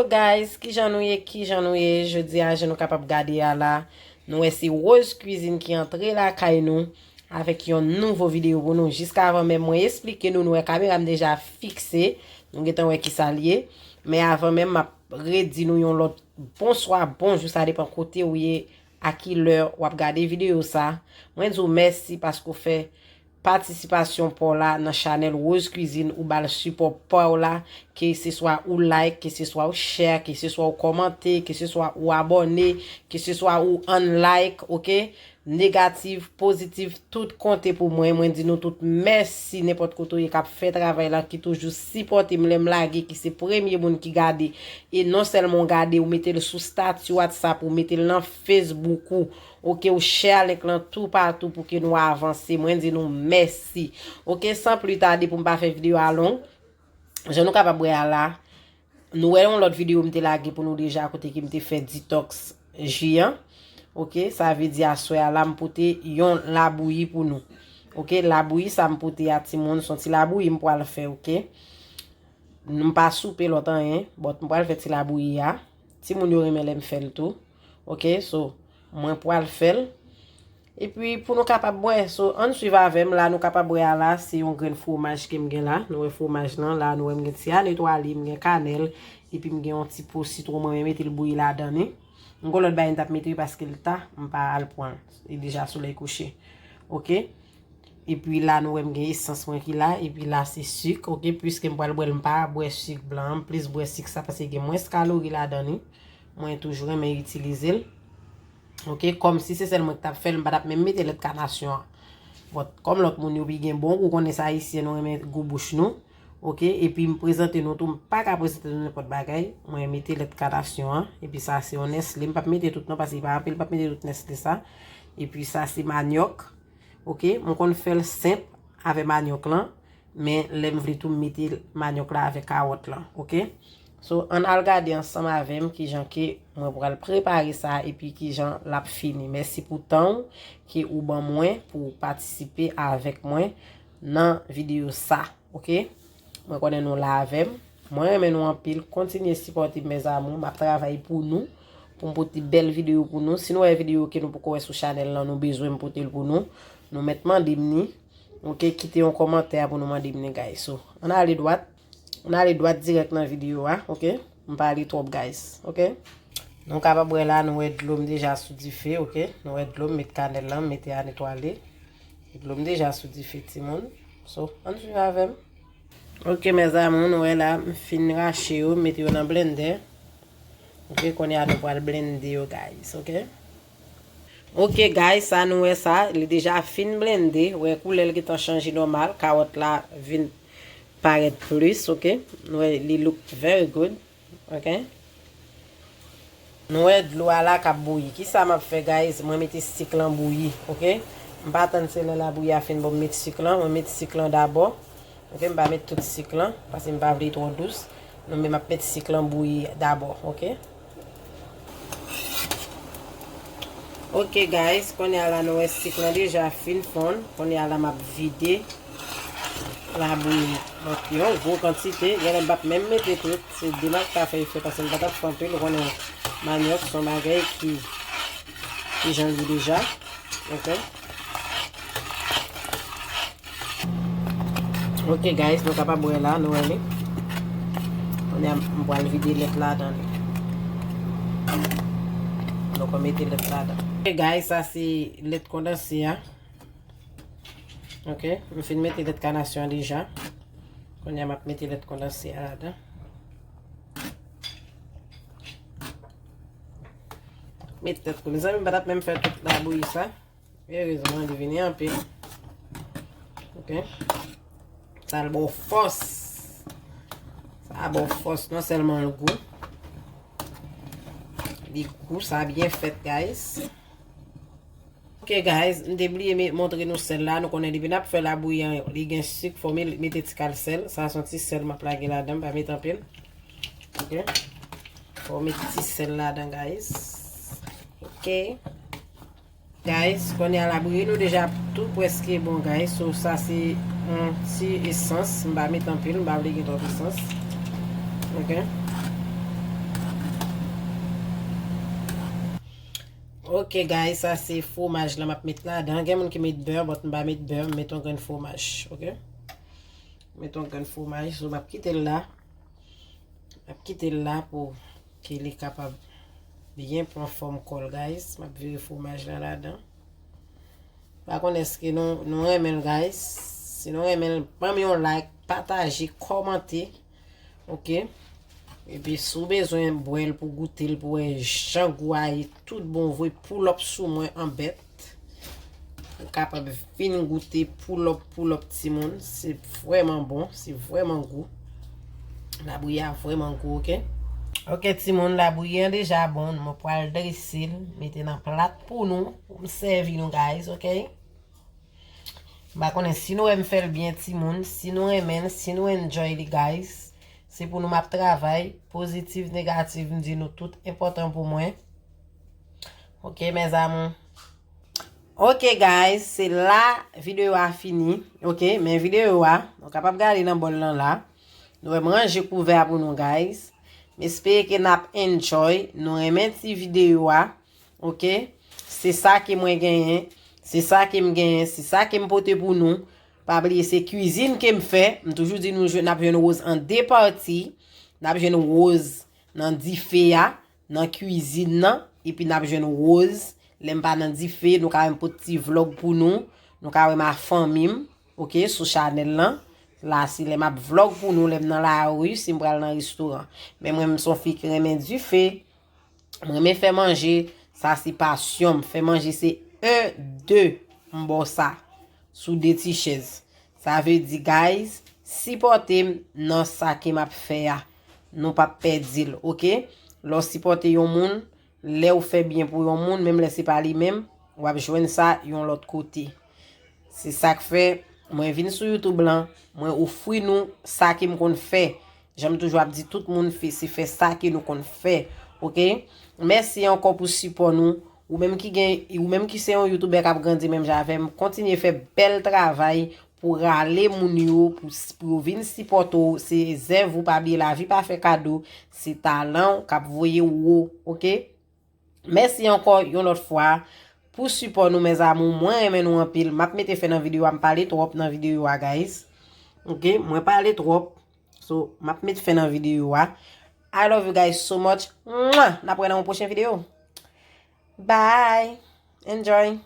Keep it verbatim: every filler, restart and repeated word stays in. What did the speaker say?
Guys, kijan nou ye? Kijan nou ye? Jodi a, jan nou kapab gade a la, nou wè se Rose Cuisine ki antre lakay nou avèk yon nouvo videyo pou nou. Jiska avan menm mwen esplike nou, nou wè kamera m deja fikse, nou gentan wè kisa l ye. Men avan menm, m ap redi nou yon lòt bonswa, bonjou, sa depann kote ou ye, a ki lè w ap gade videyo sa. Mwen di w mèsi paske w fè patisipasyon pa w la nan chanèl Rose Cuisine, ou ba l sipò pa w la, ke se swa ou like, ke se swa ou share, ke se swa ou kòmante, ke se swa ou abòne, ke se swa ou unlike, oke? Negatif, pozitif, tout konte pou mwen. Mwen di nou tout mèsi nenpòt kote w ye k ap fè travay la, ki toujou sipòte m lè m lage, ki se premye moun ki gade. E non sèlman w gade, ou mete l sou stati WhatsApp, ou mete l nan Facebook ou, oke, ou share link lan toupatou pou ke nou avanse. Mwen di nou mèsi. Oke, san pli tade, pou m pa fè videyo a long, jan nou kapab wè a la, nou wè yon lòt videyo m te lage pou nou deja, kote ke m te fè detox ji an. Oke, sa vle di aswè a la, m pote yon labouyi pou nou. Oke, labouyi sa m pote a, timoun, se yon ti labouyi m pral fè, oke? M pa soupe lòt anyen, but m pral fè ti labouyi a. Timoun yo renmen lè m fè l tou. Oke, so, mwen pral fè l. Epi, pou nou kapab bwè, so, ann swiv avè m. La, nou kapab wè a la, se yon grenn fwomaj ke m gen la. Nou wè fwomaj lan, la, nou wè m gen ti anetwali, m gen kanèl, epi m gen yon ti po sitwon, mwen mete l bouyi ladan li. M gon lòt bagay m t ap mete wi paske l ta, m pa al pran l. Li deja solèy kouche. Oke? Epi la, nou wè m gen esans mwen ki la, epi la se sik, oke, piske m pral bwè l, m pa bwè sik blan an, m plis bwè sik sa paske gen mwens kalori ladan li. Mwen toujou renmen itilize l. Oke, kòmsi se sèl mwen ki t ap fè l, m pa t ap menm mete lèt kanasyon an. But, kòm lòt moun yo pi gen bon gou, konnen se ayisyen nou renmen gou bouch nou. Oke, epi m prezante nou tou, m pa ka prezante nou nenpòt bagay. Mwen mete lèt kanasyon an, epi sa se yon Nestlé, m p ap mete tout non, paske li pa anpil, m p ap mete tout Nestlé sa. Epi sa se manyòk. Oke, mwen konn fè l senp avè manyòk lan, men lè m vle tou m mete manyòk la avè kawòt lan, oke? So, ann al gade ansanm avè m kijan ke mwen pral prepare sa epi kijan l ap fini. Mèsi pou tan w ke ou ban mwen pou w patisipe avèk mwen nan videyo sa, oke? Mwen konnen nou la avè m. Mwen renmen nou anpil. Kontinye sipòte m, mes amours. M ap travay pou nou, pou m pote bèl videyo pou nou. Si nou wè videyo ke nou poko wè sou chanèl lan, nou bezwen m pote l pou nou, nou mèt mande m ni. Oke, kite yon kòmantè pou nou mande m ni, guys. So, ann ale dwat. Ann ale dwat dirèk nan videyo a, oke? M pa ale twòp, guys, oke? Nou kapab wè la, nou wè dlo m deja sou dife, oke? Nou wè dlo m, met kanèl lan, m mete anetwali. Dlo m deja sou dife, timoun. So, ann swiv avè m. Oke, mes amours, nou wè la, m fin rache yo, m mete yo nan blendè. Oke, kounye a nou pral blende yo, guys, oke? Oke, guys, sa nou wè sa, li deja fin blende. Wè koulè l gentan chanje nòmal, kawòt la vin parèt plis, oke? Nou wè, li look very good, oke? Nou wè dlo a la k ap bouyi. Kisa m ap fè, guys? Mwen mete sik lan bouyi, oke? M pa tann se lè labouyi a fin bon m met sik lan. Mwen met sik lan dabò. Oke, m pa met tout sik lan, paske m pa vle li twò dous. Nou, men m ap met sik lan bouyi dabò, oke? Oke, guys, kounye a la nou wè sik lan deja fin fonn. Kounye a la m ap vide labouyi. Donk, yon gwo kantite. Genlè m p ap menm mete tout. Se de m ap ka fè efè paske m pa t ap fè anpil. Ou konnen manyòk se yon bagay ki, ki jan l ye deja. Oke? Oke, guys, nou kapab wè la, nou wè li. Kounye a, m pral vide lèt ladan li. Donk, mwen mete lèt ladan. Oke, guys, sa se lèt kondanse a. Oke, m fin mete lèt kanasyon an deja. Kounye a, m ap mete lèt kondanse a ladan. Met tèt kou. Mezanmi, m pa t ap menm fè tout labouyi sa. Erezman, li vini anpil. Oke. Sa l ba w fòs. Sa ba w fòs, non sèlman l gou. Li gou, sa byen fèt, guys. Oke, guys, m te bliye me-, montre nou sèl la. Nou konnen depi n ap fè labouyi an, li gen sik, fò w me-, mete ti kal sèl. Sa se yon ti sèl m ap lage ladan, m pa met anpil. Oke. Fò w met ti sèl ladan, guys. Oke. Guys, kounye a labouyi nou deja tou prèske bon, guys. So, sa se yon ti esans. M pa met anpil, m pa vle gen twòp esans. Oke. Ok, guys, sa se fwomaj la m ap met ladan. Gen moun ki met bè, but m pa met bè, m met yon grenn fwomaj, ok? Met yon grenn fwomaj, so m ap kite l la. M ap kite l la pou ke li kapab byen pran fòm kò l, guys. M ap vire fwomaj la ladan. Pa konn èske nou, nou renmen l, guys. Si nou renmen l, ban m yon like, pataje, kòmante. Ok? Epi si w bezwen bwè l pou goute l, pou wè jan gou a ye, tout bon vre, pull up sou mwen an bèt. Ou kapab vin goute, pull up, pull up, timoun. Se vrèman bon, se vrèman gou. Labouyi a vrèman gou, ok? Ok, timoun, labouyi an deja bon. Mwen pral drese l, mete nan plat pou nou, pou m sèvi nou, guys, ok? M pa konnen si nou wè m fè l byen, timoun, si nou renmen l, si nou enjoy li, guys. Se pou nou m ap travay, pozitif, negatif, m di nou tout enpòtan pou mwen. Ok, mes amours. Ok, guys, se la videyo a fini. Ok, men videyo a, nou kapab gade nan bòl lan la. Nou wè m ranje kouvè a pou nou, guys. M espere ke n ap enjoy, nou renmen ti videyo a. Ok? Se sa ke mwen genyen. Se sa ke m genyen. Se sa ke m pote pou nou. Pa bliye, se kwizin ke m fè. M toujou di nou jwe, n ap jwenn woz an de pati. N ap jwenn woz nan dife a, nan kwizin nan. Epi n ap jwenn woz lè m pa nan dife. Nou ka wè m pote ti vlòg pou nou. Nou ka wè m a fanmi m. Ok? Sou chanèl lan. La, se lè m ap vlòg pou nou, lè m nan lari, si m pral nan restoran. Men mwen, m se yon fi ki renmen dife. Mwen renmen fè manje, sa se pasyon m. Fè manje se en, de, m ba w sa. Sou de ti chèz. Sa vle di, guys, sipòte m nan sa ke m ap fè a. Nou p ap pèdi l, ok? Lè w sipòte yon moun, lè w fè byen pou yon moun, menm lè se pa li menm, w ap jwenn sa yon lòt kote. Se sa k fè mwen vin sou YouTube lan, mwen ofri nou sa ke m konn fè. Jan m toujou ap di tout moun, fè, se fè sa ke nou konn fè. Ok? Mèsi ankò pou sipò nou. Ou menm ki gen, ou menm ki se yon youtubè k ap grandi menm jan avè m, kontinye fè bèl travay pou rale moun yo, pou, pou yo vin sipòte w. Se zèv ou, pa bliye lavi pa fè kado. Se talan w k ap voye w wo. Ok? Mèsi ankò yon lòt fwa pou sipò nou, mes amours. Mwen renmen nou anpil. M ap mete fen nan videyo a. M pale twòp nan videyo a, guys. Ok, mwen pale twòp. So, m ap met fen nan videyo a. I love you guys so much. Mwah! N ap wè nan yon pwochen videyo. Bye. Enjoy.